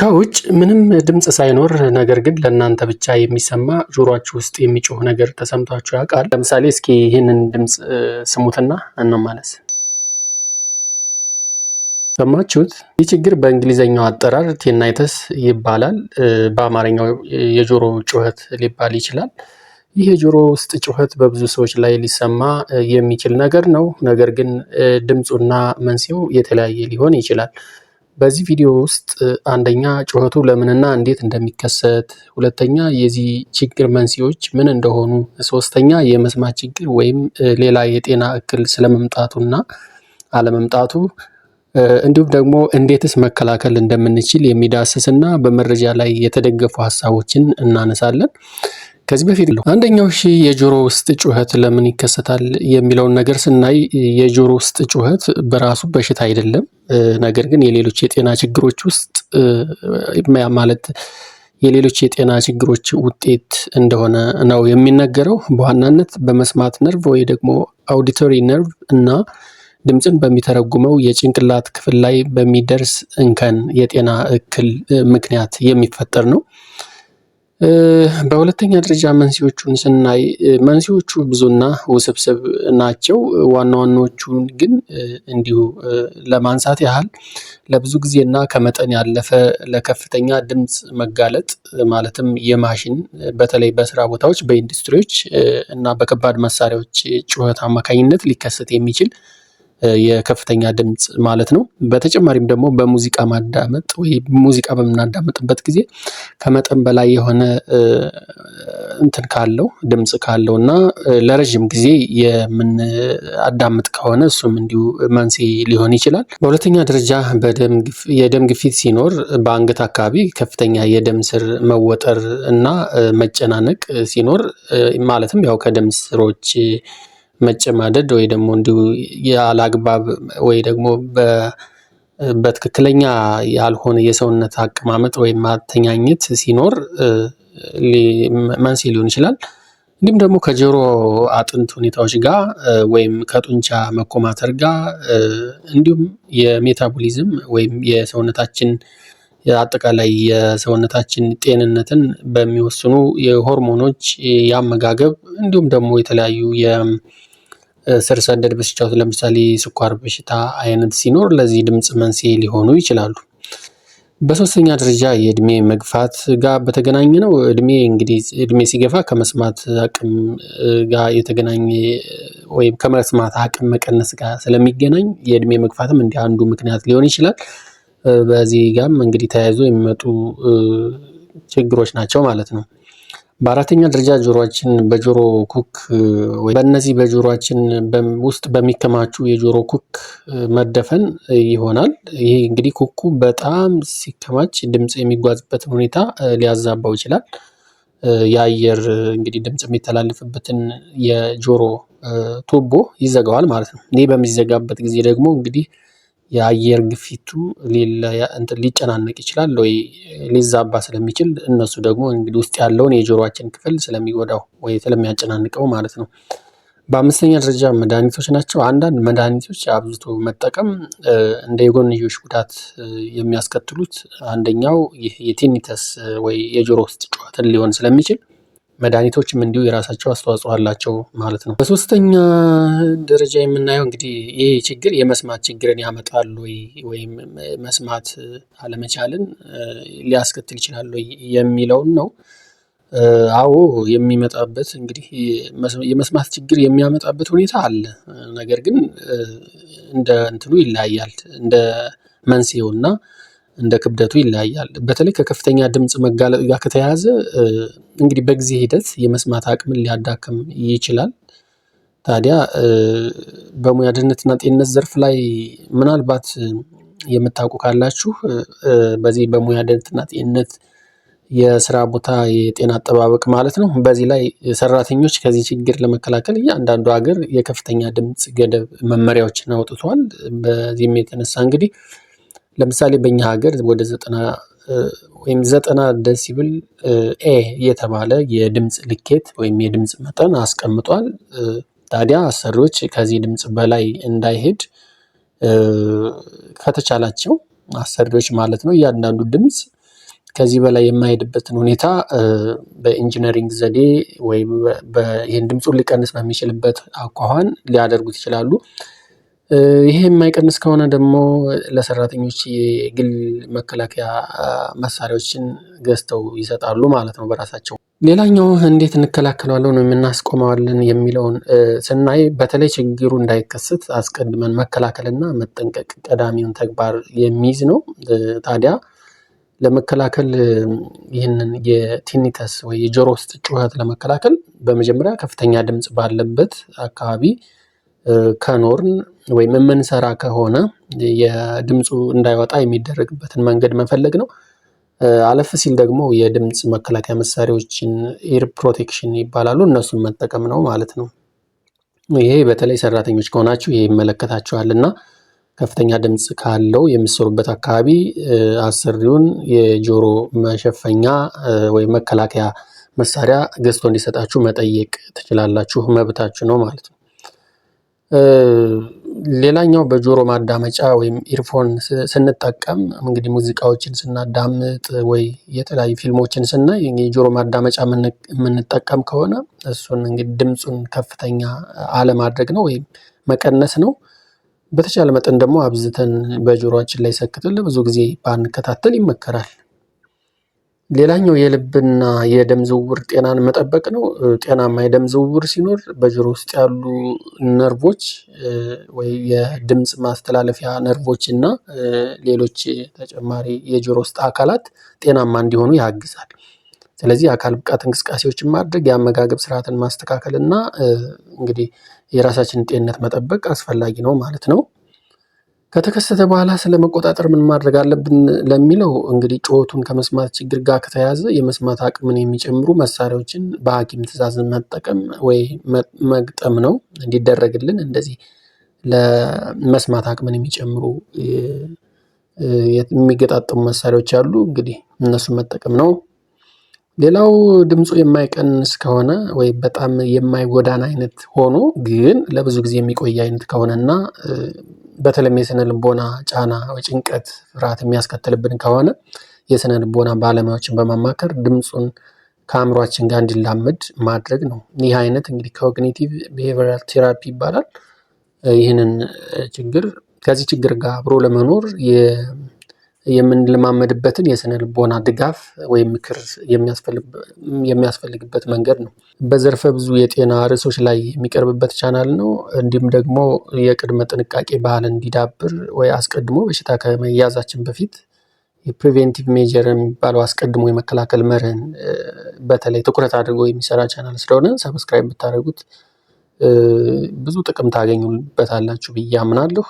ከውጭ ምንም ድምፅ ሳይኖር ነገር ግን ለእናንተ ብቻ የሚሰማ ጆሯችሁ ውስጥ የሚጮህ ነገር ተሰምቷችሁ ያውቃል? ለምሳሌ እስኪ ይህንን ድምፅ ስሙትና እንመለስ። ሰማችሁት? ይህ ችግር በእንግሊዝኛው አጠራር tinnitus ይባላል። በአማርኛው የጆሮ ጩኸት ሊባል ይችላል። ይህ የጆሮ ውስጥ ጩኸት በብዙ ሰዎች ላይ ሊሰማ የሚችል ነገር ነው። ነገር ግን ድምፁና መንስኤው የተለያየ ሊሆን ይችላል። በዚህ ቪዲዮ ውስጥ አንደኛ ጩኸቱ ለምንና እንዴት እንደሚከሰት፣ ሁለተኛ የዚህ ችግር መንስኤዎች ምን እንደሆኑ፣ ሶስተኛ የመስማት ችግር ወይም ሌላ የጤና እክል ስለመምጣቱና አለመምጣቱ እንዲሁም ደግሞ እንዴትስ መከላከል እንደምንችል የሚዳስስና በመረጃ ላይ የተደገፉ ሀሳቦችን እናነሳለን። ከዚህ በፊት አንደኛው ሺ የጆሮ ውስጥ ጩኸት ለምን ይከሰታል የሚለውን ነገር ስናይ የጆሮ ውስጥ ጩኸት በራሱ በሽታ አይደለም። ነገር ግን የሌሎች የጤና ችግሮች ውስጥ ማለት የሌሎች የጤና ችግሮች ውጤት እንደሆነ ነው የሚነገረው። በዋናነት በመስማት ነርቭ ወይ ደግሞ auditory nerve እና ድምፅን በሚተረጉመው የጭንቅላት ክፍል ላይ በሚደርስ እንከን የጤና እክል ምክንያት የሚፈጠር ነው። በሁለተኛ ደረጃ መንስኤዎቹን ስናይ መንስኤዎቹ ብዙና ውስብስብ ናቸው። ዋና ዋናዎቹን ግን እንዲሁ ለማንሳት ያህል ለብዙ ጊዜና ከመጠን ያለፈ ለከፍተኛ ድምፅ መጋለጥ፣ ማለትም የማሽን በተለይ በስራ ቦታዎች፣ በኢንዱስትሪዎች እና በከባድ መሳሪያዎች ጩኸት አማካኝነት ሊከሰት የሚችል የከፍተኛ ድምፅ ማለት ነው። በተጨማሪም ደግሞ በሙዚቃ ማዳመጥ ወይ ሙዚቃ በምናዳምጥበት ጊዜ ከመጠን በላይ የሆነ እንትን ካለው፣ ድምፅ ካለው እና ለረጅም ጊዜ የምናዳምጥ ከሆነ እሱም እንዲሁ መንስኤ ሊሆን ይችላል። በሁለተኛ ደረጃ የደም ግፊት ሲኖር በአንገት አካባቢ ከፍተኛ የደም ስር መወጠር እና መጨናነቅ ሲኖር፣ ማለትም ያው ከደም ስሮች መጨማደድ ወይ ደግሞ እንዲሁ ያለአግባብ ወይ ደግሞ በትክክለኛ ያልሆነ የሰውነት አቀማመጥ ወይም አተኛኘት ሲኖር መንስኤ ሊሆን ይችላል። እንዲሁም ደግሞ ከጆሮ አጥንት ሁኔታዎች ጋር ወይም ከጡንቻ መኮማተር ጋር፣ እንዲሁም የ metabolism ወይም የሰውነታችን አጠቃላይ የሰውነታችን ጤንነትን በሚወስኑ የሆርሞኖች፣ የአመጋገብ እንዲሁም ደግሞ የተለያዩ የስር ሰደድ በሽታዎች ለምሳሌ ስኳር በሽታ አይነት ሲኖር ለዚህ ድምፅ መንስኤ ሊሆኑ ይችላሉ። በሶስተኛ ደረጃ የእድሜ መግፋት ጋር በተገናኘ ነው። እድሜ እንግዲህ እድሜ ሲገፋ ከመስማት አቅም ጋር የተገናኘ ወይም ከመስማት አቅም መቀነስ ጋር ስለሚገናኝ የእድሜ መግፋትም እንዲህ አንዱ ምክንያት ሊሆን ይችላል። በዚህ ጋም እንግዲህ ተያይዞ የሚመጡ ችግሮች ናቸው ማለት ነው። በአራተኛ ደረጃ ጆሮአችን በጆሮ ኩክ፣ በእነዚህ በጆሮአችን ውስጥ በሚከማቹ የጆሮ ኩክ መደፈን ይሆናል። ይሄ እንግዲህ ኩኩ በጣም ሲከማች ድምጽ የሚጓዝበትን ሁኔታ ሊያዛባው ይችላል። የአየር እንግዲህ ድምጽ የሚተላለፍበትን የጆሮ ቱቦ ይዘጋዋል ማለት ነው። ይህ በሚዘጋበት ጊዜ ደግሞ እንግዲህ የአየር ግፊቱ ሊጨናነቅ ይችላል ወይ ሊዛባ ስለሚችል እነሱ ደግሞ እንግዲህ ውስጥ ያለውን የጆሮአችን ክፍል ስለሚጎዳው ወይ ስለሚያጨናንቀው ማለት ነው። በአምስተኛ ደረጃ መድኃኒቶች ናቸው። አንዳንድ መድኃኒቶች አብዝቶ መጠቀም እንደ የጎንዮሽ ጉዳት የሚያስከትሉት አንደኛው ይህ የ tinnitus ወይ የጆሮ ውስጥ ጩኸትን ሊሆን ስለሚችል መድኃኒቶችም እንዲሁ የራሳቸው አስተዋጽኦ አላቸው ማለት ነው። በሶስተኛ ደረጃ የምናየው እንግዲህ ይህ ችግር የመስማት ችግርን ያመጣል ወይ ወይም መስማት አለመቻልን ሊያስከትል ይችላል ወይ የሚለውን ነው። አዎ፣ የሚመጣበት እንግዲህ የመስማት ችግር የሚያመጣበት ሁኔታ አለ። ነገር ግን እንደ እንትኑ ይለያያል፣ እንደ መንስኤውና እንደ ክብደቱ ይለያያል። በተለይ ከከፍተኛ ድምጽ መጋለጥ ጋር ከተያያዘ እንግዲህ በጊዜ ሂደት የመስማት አቅምን ሊያዳክም ይችላል። ታዲያ በሙያ ደህንነትና ጤንነት ዘርፍ ላይ ምናልባት የምታውቁ ካላችሁ በዚህ በሙያ ደህንነትና ጤንነት የስራ ቦታ የጤና አጠባበቅ ማለት ነው። በዚህ ላይ ሰራተኞች ከዚህ ችግር ለመከላከል እያንዳንዱ ሀገር የከፍተኛ ድምጽ ገደብ መመሪያዎችን አውጥቷል። በዚህም የተነሳ እንግዲህ ለምሳሌ በእኛ ሀገር ወደ 90 ወይም 90 decibel A የተባለ የድምጽ ልኬት ወይም የድምጽ መጠን አስቀምጧል። ታዲያ አሰሪዎች ከዚህ ድምጽ በላይ እንዳይሄድ ከተቻላቸው አሰሪዎች ማለት ነው እያንዳንዱ ድምጽ ከዚህ በላይ የማይሄድበትን ሁኔታ በ engineering ዘዴ ወይም ይህን ድምፁን ሊቀንስ በሚችልበት አኳኋን ሊያደርጉት ይችላሉ። ይሄ የማይቀንስ ከሆነ ደግሞ ለሰራተኞች የግል መከላከያ መሳሪያዎችን ገዝተው ይሰጣሉ ማለት ነው በራሳቸው። ሌላኛው እንዴት እንከላከለዋለን ወይም እናስቆመዋለን የሚለውን ስናይ፣ በተለይ ችግሩ እንዳይከሰት አስቀድመን መከላከልና መጠንቀቅ ቀዳሚውን ተግባር የሚይዝ ነው። ታዲያ ለመከላከል ይህንን የ tinnitus ወይ የጆሮ ውስጥ ጩኸት ለመከላከል በመጀመሪያ ከፍተኛ ድምፅ ባለበት አካባቢ ከኖርን ወይም የምንሰራ ከሆነ የድምፁ እንዳይወጣ የሚደረግበትን መንገድ መፈለግ ነው። አለፍ ሲል ደግሞ የድምፅ መከላከያ መሳሪያዎችን፣ ear protection ይባላሉ፣ እነሱን መጠቀም ነው ማለት ነው። ይሄ በተለይ ሰራተኞች ከሆናችሁ ይሄ ይመለከታችኋል እና ከፍተኛ ድምፅ ካለው የምትሰሩበት አካባቢ አሰሪውን የጆሮ መሸፈኛ ወይም መከላከያ መሳሪያ ገዝቶ እንዲሰጣችሁ መጠየቅ ትችላላችሁ፣ መብታችሁ ነው ማለት ነው። ሌላኛው በጆሮ ማዳመጫ ወይም earphone ስንጠቀም እንግዲህ ሙዚቃዎችን ስናዳምጥ ወይ የተለያዩ ፊልሞችን ስናይ የጆሮ ማዳመጫ የምንጠቀም ከሆነ እሱን እንግዲህ ድምፁን ከፍተኛ አለማድረግ ነው ወይም መቀነስ ነው። በተቻለ መጠን ደግሞ አብዝተን በጆሮአችን ላይ ሰክተን ለብዙ ጊዜ ባንከታተል ይመከራል። ሌላኛው የልብና የደም ዝውውር ጤናን መጠበቅ ነው። ጤናማ የደም ዝውውር ሲኖር በጆሮ ውስጥ ያሉ ነርቮች ወይ የድምፅ ማስተላለፊያ ነርቮች እና ሌሎች ተጨማሪ የጆሮ ውስጥ አካላት ጤናማ እንዲሆኑ ያግዛል። ስለዚህ የአካል ብቃት እንቅስቃሴዎችን ማድረግ፣ የአመጋገብ ስርዓትን ማስተካከል እና እንግዲህ የራሳችንን ጤንነት መጠበቅ አስፈላጊ ነው ማለት ነው። ከተከሰተ በኋላ ስለመቆጣጠር ምን ማድረግ አለብን ለሚለው፣ እንግዲህ ጩኸቱን ከመስማት ችግር ጋር ከተያያዘ የመስማት አቅምን የሚጨምሩ መሳሪያዎችን በሐኪም ትዕዛዝ መጠቀም ወይ መግጠም ነው እንዲደረግልን። እንደዚህ ለመስማት አቅምን የሚጨምሩ የሚገጣጠሙ መሳሪያዎች አሉ፣ እንግዲህ እነሱን መጠቀም ነው። ሌላው ድምፁ የማይቀንስ ከሆነ ወይ በጣም የማይጎዳን አይነት ሆኖ ግን ለብዙ ጊዜ የሚቆይ አይነት ከሆነና በተለይም የስነ ልቦና ጫና ወይ ጭንቀት፣ ፍርሃት የሚያስከትልብን ከሆነ የስነ ልቦና ባለሙያዎችን በማማከር ድምፁን ከአእምሯችን ጋር እንዲላመድ ማድረግ ነው። ይህ አይነት እንግዲህ cognitive behavioral therapy ይባላል። ይህንን ችግር ከዚህ ችግር ጋር አብሮ ለመኖር የምንለማመድበትን የስነ ልቦና ድጋፍ ወይም ምክር የሚያስፈልግበት መንገድ ነው። በዘርፈ ብዙ የጤና ርዕሶች ላይ የሚቀርብበት ቻናል ነው። እንዲሁም ደግሞ የቅድመ ጥንቃቄ ባህል እንዲዳብር ወይ አስቀድሞ በሽታ ከመያዛችን በፊት የ preventive measure የሚባለው አስቀድሞ የመከላከል መርህን በተለይ ትኩረት አድርጎ የሚሰራ ቻናል ስለሆነ subscribe ብታደርጉት ብዙ ጥቅም ታገኙበታላችሁ ብዬ አምናለሁ።